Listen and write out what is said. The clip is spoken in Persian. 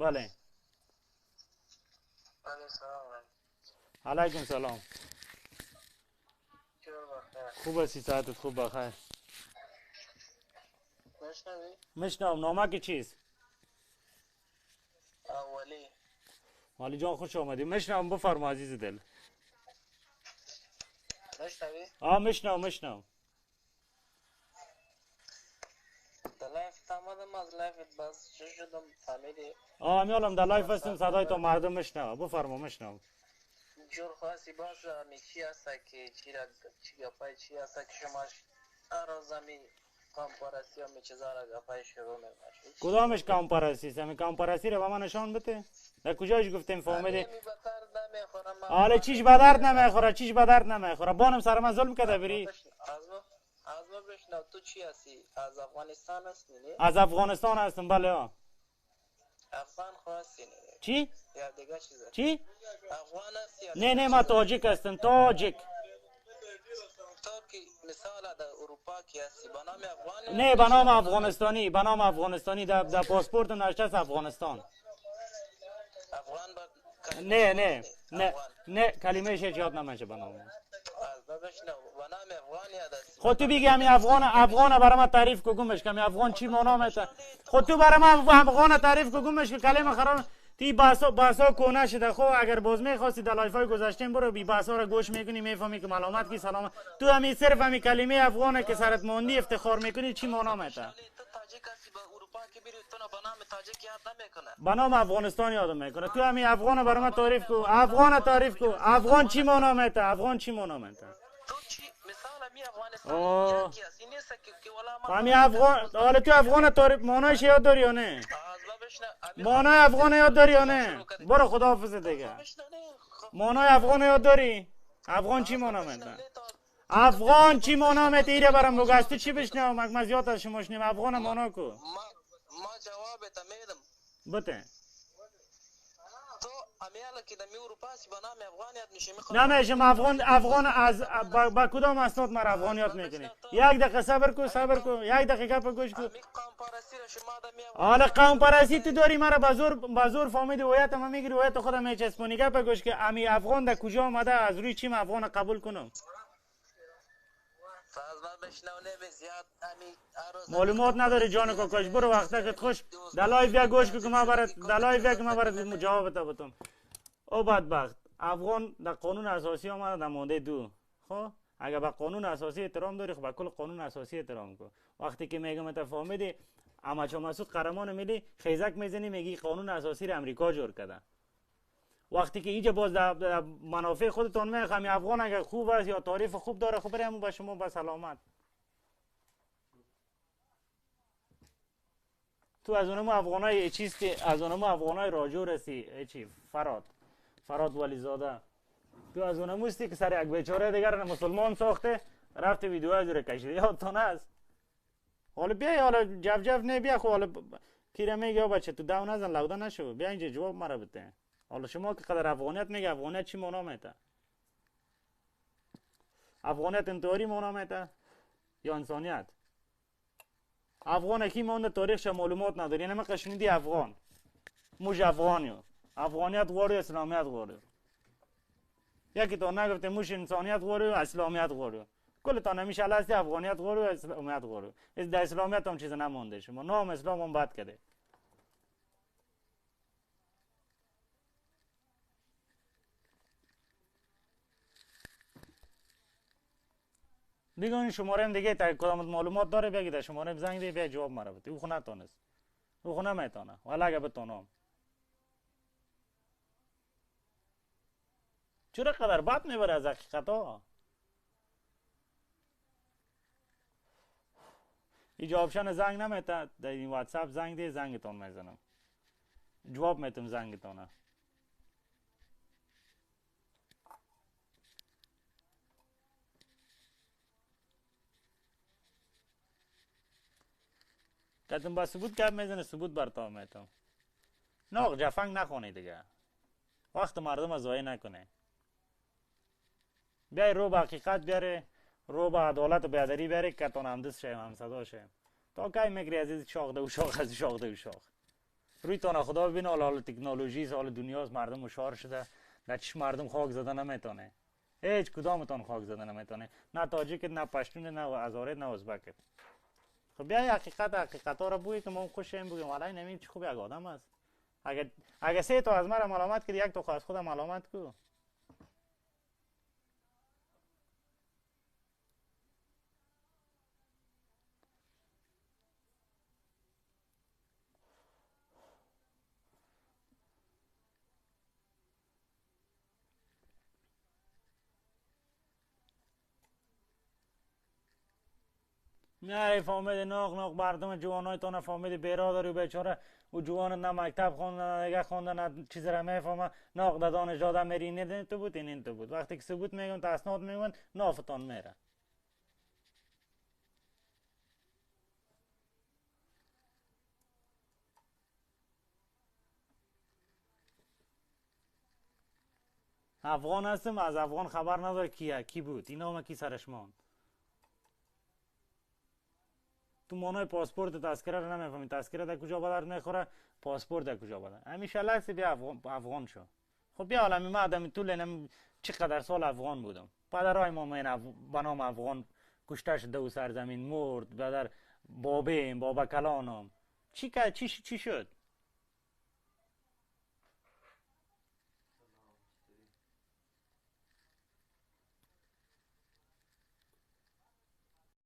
بله. بله سلام علیکم. سلام. خوب هستی؟ ساعتت خوب بخیر. میشنوی؟ میشنوم. نامه چیست؟ اولی. والی جان خوش آمدی. میشنوم بفرما عزیز دل. میشنوی؟ آه میشنوم میشنوم. در live آمدم از live باز چه شدم فهمیدی؟ آه میالم در live هستم صدای تا مردم میشنوه. بفرما میشنوم. جور خاصی باز چی هست که چی را چی گپای چی هست که شما هر روز همی قوم پرستی همی چیزا را گپای شروع می‌کنی. کدامش قوم پرستی است؟ همی قوم پرستی را به من نشان بده. در کجایش گفتیم فهمیدی؟ حالا چیش به درد نمیخوره؟ چیش به درد نمیخوره؟ بانم سر من ظلم کرده بری. از ما بشنو تو چی هستی؟ از افغانستان هستی نه؟ از افغانستان هستم بله. ها افغان خو هستی نه؟ چی؟ یا دیگه چیزه؟ چی؟ افغان هستی؟ نه نه ما تاجیک هستم تاجیک. تو که مثال در اروپا کی هستی به نام افغان؟ نه به نام افغانستانی، به نام افغانستانی در پاسپورت نوشته است افغانستان. افغان با نه نه نه نه کلمه هیچ یاد نمیشه به نام. خود تو بگی همی افغان افغان برای من تعریف کو گمش که افغان چی معنا میته. خود تو برای من افغان تعریف کو گمش که کلمه خراب تی بحثا بحثا کونه شده. خب اگر باز میخواستی در live های گذشتیم برو بی بحثا رو گوش میکنی میفهمی که ملامت کی سلام. تو همی صرف همی کلمه افغانه که سرت ماندی افتخار میکنی چی معنا میته؟ به نام افغانستان یادم میکنه. تو همی افغان برای من تعریف کو، افغان تعریف کو، افغان چی معنا میته؟ افغان چی معنا میته؟ همی افغان حالا تو افغان تعریف معنایش یاد داری یا نه؟ معنای افغان یاد داری یا نه؟ برو خداحافظ دیگه. معنای افغان یاد داری؟ افغان چی معنا میده؟ افغان چی معنا میده؟ ایره برام بگو. از تو چی بشنوم؟ من زیاد از شما شنیم. افغان معنا کو. ما جواب ته میدم. بته. تو امیاله که د می اروپا سی به نام افغان یاد میشه. نمیشم افغان. افغان از با کدام اسناد مرا افغان یاد میکنی؟ یک دقیقه صبر کو، صبر کو، یک دقیقه گپ گوش کو. حالا قوم پرستی تو داری مرا به زور فهمیدی هویت ما میگیری، هویت خودم میچسبونی. گپ گوش که امی افغان در کجا آمده؟ از روی چی افغان قبول کنم؟ معلومات نداری جان کاکاش. برو وقت خوش در live یک گوش که من برات در live یک من برات جواب تا بدم. او بدبخت افغان در قانون اساسی آمده در ماده 2. خب اگر به قانون اساسی احترام داری خب به کل قانون اساسی احترام کن. وقتی که میگم تا فهمیدی احمد شاه مسعود قهرمان ملی خیزک میزنی میگی قانون اساسی رو امریکا جور کرده. وقتی که اینجا باز در منافع خودتون میخوام افغان اگر خوب است یا تعریف خوب داره خب بریم با شما با سلامت. تو از اونم افغانای چیز که از اونم افغانای راجو رسی چی فراد ولیزاده. تو از اونم هستی که سر یک بیچاره دیگر مسلمان ساخته رفت ویدیو از رو کشیده. یادتان است؟ حالا بیا حالا جف جف نه بیا. خب حالا کیره میگه بچه تو دو نزن لوده نشو بیا اینجا جواب مرا بده. حالا شما که قدر افغانیت میگه افغانیت چی معنا میته؟ افغانیت انتحاری معنا میته یا انسانیت؟ افغان کی مانده تاریخش معلومات نداری. یعنی ما شنیدی افغان موش افغانیو افغانیت غواړو اسلامیت غواړو. یکی تا نگفته موش انسانیت غواړو اسلامیت غواړو. کل تا نمیشه هستی افغانیت غواړو اسلامیت غواړو. در اسلامیت هم چیز نمانده. شما نام اسلام هم بد کرده. دیگه این شماره هم دیگه تا کدام معلومات داره بگید در شماره زنگ دی بیا جواب مرا بده. او خو نتونست، او خو نمیتونه. ولی اگه بتونم چرا قدر بد میبره از حقیقت ها؟ اینجا option زنگ نمیته. در این واتساپ زنگ دی زنگتون میزنم جواب میتم زنگتونه. کتم با ثبوت گپ میزنه ثبوت بر تا میتم. نه جفنگ نخونی دیگه. وقت مردم ضایع نکنه. بیای رو به حقیقت بیاره، رو به عدالت و بیادری بیاره که تون همدست شیم هم صدا شیم. تا کی میگری عزیز شاخ ده و شاخ از شاخ ده و شاخ. روی تانه خدا ببین، حال تکنولوژی حال دنیاست، مردم هوشیار شده، در چشم مردم خاک زده نمیتونه. هیچ کدامتان خاک زده نمیتونه، نه تاجیک، نه پشتون، نه هزاره، نه ازبک. خب بیا حقیقت ها را بوی که ما خوشیم بگیم ولی نمیم چه خوب یک آدم است. اگه سه تا از مرا ملامت کردی، یک تا از خودم ملامت کو. نه فهمید ناق ناق مردم جوانای تا نفهمید بیرا داری بیچاره و جوان نه مکتب خونده نه دیگه خونده نه چیز را میفهمه، ناق در دانشگاه میری نه تو بود این تو بود. وقتی که ثبوت میگن تا اسناد میگن نافتان میره. افغان هستم، از افغان خبر نداره کیه کی بود، اینا ما کی سرش ماند. تو مانای پاسپورت تذکره رو نمیفهمی، تذکره در کجا به درد میخوره، پاسپورت در کجا به درد. همیشه لحظه بیا افغان شو. خب بیا حالا من آدم طول نم چقدر سال افغان بودم، پدرای ما من به نام افغان کشته شده و سرزمین مرد، پدر بابیم بابا کلانم چی چی شد؟